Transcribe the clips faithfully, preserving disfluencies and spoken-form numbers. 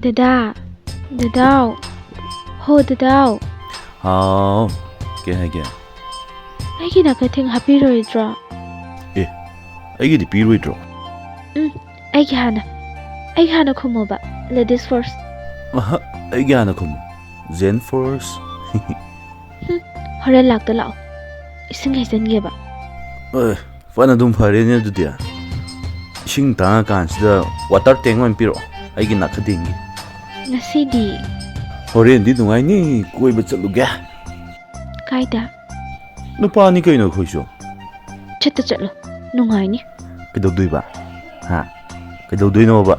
ꯗꯗꯥ, ꯗꯗꯥꯎ, ꯍꯣ ꯗꯗꯥꯎ꯫ ꯍꯥꯎ, ꯀꯩ ꯍꯥꯏꯒꯦ? ꯑꯩꯒꯤ ꯅꯥꯀꯊꯦꯡ ꯍꯥꯞꯄꯤꯔꯣꯏꯗ꯭ꯔꯣ? ꯑꯦ, ꯑꯩꯒꯤꯗꯤ ꯄꯤꯔꯣꯏꯗ꯭ꯔꯣ? ꯎꯝ, ꯑꯩꯒꯤ ꯍꯥꯟꯅ, ꯑꯩꯒꯤ ꯍꯥꯟꯅ ꯈꯨꯝꯃꯣꯕ, ladies first꯫ ꯑꯍ, ꯑꯩꯒꯤ ꯍꯥꯟꯅ ꯈꯨꯝꯃꯨ, ꯖꯦꯟ ꯐꯣꯔꯁ꯫ ꯍꯣꯔꯦꯟ ꯂꯥꯛꯇ ꯂꯥꯛꯑꯣ, ꯏꯁꯤꯡ ꯍꯩꯖꯟꯒꯦꯕ꯫ ꯑꯦ, ꯐꯅ ꯑꯗꯨꯝ ꯐꯔꯦꯅꯦ ꯑꯗꯨꯗꯤ꯫ ꯏꯁꯤꯡ ꯇꯥꯡꯉꯀꯥꯟꯁꯤꯗ ꯋꯥꯇꯔ ꯇꯦꯡ ꯑꯣꯏꯅ ꯄꯤꯔꯛꯑꯣ, ꯑꯩꯒꯤ ꯅꯥꯀꯗꯦꯡꯒꯤ꯫ ꯉꯁꯤꯗꯤ ꯍꯣꯔꯦꯟꯗꯤ ꯅꯨꯡꯉꯥꯏꯅꯤ, ꯀꯣꯏꯕ ꯆꯠꯂꯨꯒꯦ꯫ ꯀꯥꯏꯗ? ꯅꯨꯄꯥꯅꯤ ꯀꯩꯅꯣ ꯑꯩꯈꯣꯏꯁꯨ꯫ ꯆꯠꯇ ꯆꯠꯂꯣ, ꯅꯨꯡꯉꯥꯏꯅꯤ꯫ ꯀꯩꯗꯧꯗꯣꯏꯕ? ꯍꯥ? ꯀꯩꯗꯧꯗꯣꯏꯅꯣꯕ?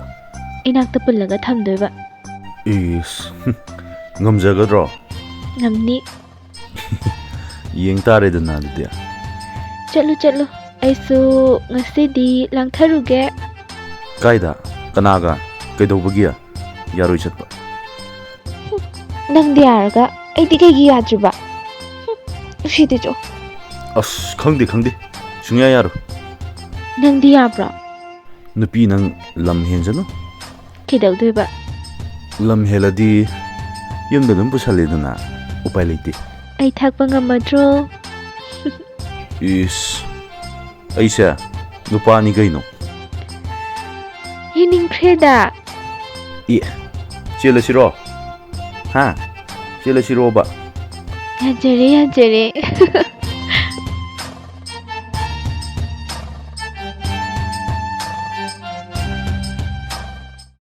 ꯏꯅꯥꯛꯇ ꯄꯨꯜꯂꯒ ꯊꯝꯗꯣꯏꯕ꯫ ꯏꯁ, ꯉꯝꯖꯒꯗ꯭ꯔꯣ? ꯉꯝꯅꯤ꯫ ꯌꯦꯡ ꯇꯥꯔꯦꯗꯅ ꯑꯗꯨꯗꯤ꯫ ꯆꯠꯂꯨ ꯆꯠꯂꯨ, ꯑꯩꯁꯨ ꯉꯁꯤꯗꯤ ꯂꯥꯡꯊꯔꯨꯒꯦ꯫ ꯀꯥꯏꯗ? ꯀꯅꯥꯒ? ꯀꯩꯗꯧꯕꯒꯤ? ꯌꯥꯔꯣꯏ ꯆꯠꯄ꯫ ꯅꯪꯗꯤ ꯌꯥꯔꯒ ꯑꯩꯗꯤ ꯀꯩꯒꯤ ꯌꯥꯗ꯭ꯔꯤꯕ? ꯍꯨꯝ, ꯎꯁꯤꯠꯇꯤꯆꯣ꯫ ꯑꯁ, ꯈꯪꯗꯦ ꯈꯪꯗꯦ, ꯁꯨꯡꯌꯥ ꯌꯥꯔꯣꯏ꯫ ꯅꯪꯗꯤ ꯌꯥꯕ꯭ꯔꯣ? ꯅꯨꯄꯤ ꯅꯪ ꯂꯝ ꯍꯦꯟꯖꯅꯨ꯫ ꯀꯩꯗꯧꯗꯣꯏꯕ? ꯂꯝ ꯍꯦꯜꯂꯗꯤ ꯌꯨꯝꯗ ꯑꯗꯨꯝ ꯄꯨꯁꯜꯂꯦꯗꯅ, ꯎꯄꯥꯏ ꯂꯩꯇꯦ꯫ ꯑꯩ ꯊꯥꯛꯄ ꯉꯝꯃꯗ꯭ꯔꯣ? ꯏꯁ, ꯑꯩꯁꯦ ꯅꯨꯄꯥꯅꯤ ꯀꯩꯅꯣ꯫ ꯌꯦꯡꯅꯤꯡꯈ꯭ꯔꯦꯗ꯫ ꯑꯦ, ꯆꯦꯜꯂꯁꯤꯔꯣ? ꯍꯥ? ꯆꯦꯜꯂꯁꯤꯔꯣꯕ? ꯌꯥꯖꯔꯦ, ꯌꯥꯖꯔꯦ꯫